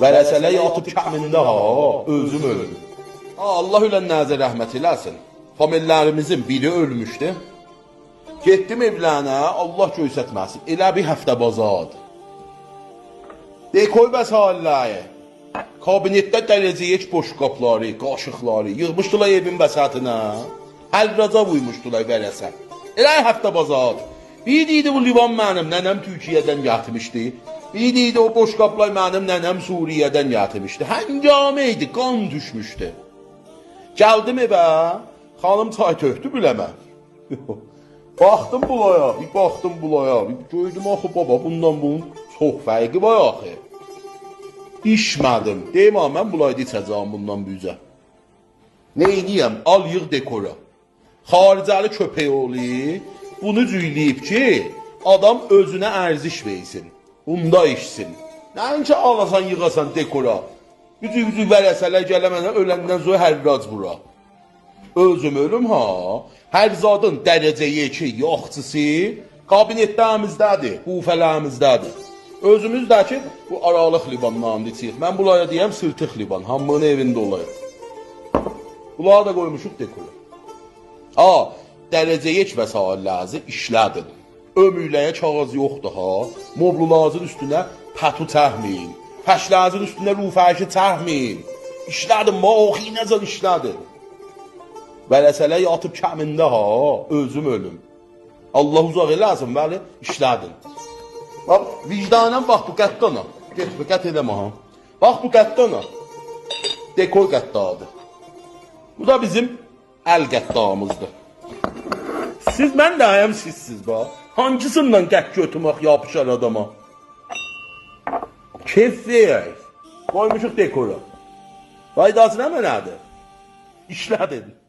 Vərəsələ yatıb kəmində ha, özüm ölüm. Allah ölənlərinizə rəhmət eləsin. Famillərimizin biri ölmüşdü. Getdim evlənə, Allah göstərməsin. Elə bir həftə bazadır. Dekoy vəsailləri, kabinetdə dərəcə 1 boşqapları, qaşıqları yığmışdılar evin vəsatına. Hərraca vuymuşdular vərəsə. Elə həftə bazadır. Bir deydi bu livan mənim nənəm Türkiyədən gətirmişdi. Bir deydi o boşqaplar mənim nənəm Suriyədən gətirmişdi. Həngamə idi, qan düşmüşdü. Gəldim evə, xanım çay tökdü biləmə. Baxdım bulaya, bir baxdım bulaya, bir gördüm axı baba bundan bunun çox fərqi var axı. İçmədim. Deyim ha, mən bulayda içəcəyim bundan büzə. Neyniyəm? Al yığ dekora. Xaricəli köpək oğlu bunu cüyləyib ki, adam özünə ərziş versin. Bunda içsin. Nəinki alasan yığasan dekora. Bücük-bücük vərəsələr gələmənə öləndən sonra hərrac bura. Özüm ölüm ha. Hər zadın dərəcə 2 yaxçısı kabinetlərimizdədir, bufələrimizdədir. Özümüzdəki bu aralıq livanlarını içirik. Mən bunlara deyəm sırtıq livan, hamının evində olayım. Bunlara da qoymuşuq dekora. Dərəcə 2 vəsaitlərinizi işlədin. Ömürləyə kağız yoxdur ha. Moblularınızın üstünə pətu çəkməyin. Fəşlərinizin üstünə rufərşi çəkməyin. İşlədin, oxi necə işlədin. Vərəsələ yatıb kəmində ha, özüm ölüm. Allah uzaq eləsin, bəli, işlədin. Bax, vicdanən bax bu qəttana. Getmə, qət eləmə ha. Bax bu qəttana. Dekor qəttadır. Bu da bizim əl qəddamızdır. Siz, mən də ayam sizsiz bax. Hancısından qət götürmək yapışar adama. Keyf verək. Qoymuşuq dekora. Faydası nə mənədir? İşlədin.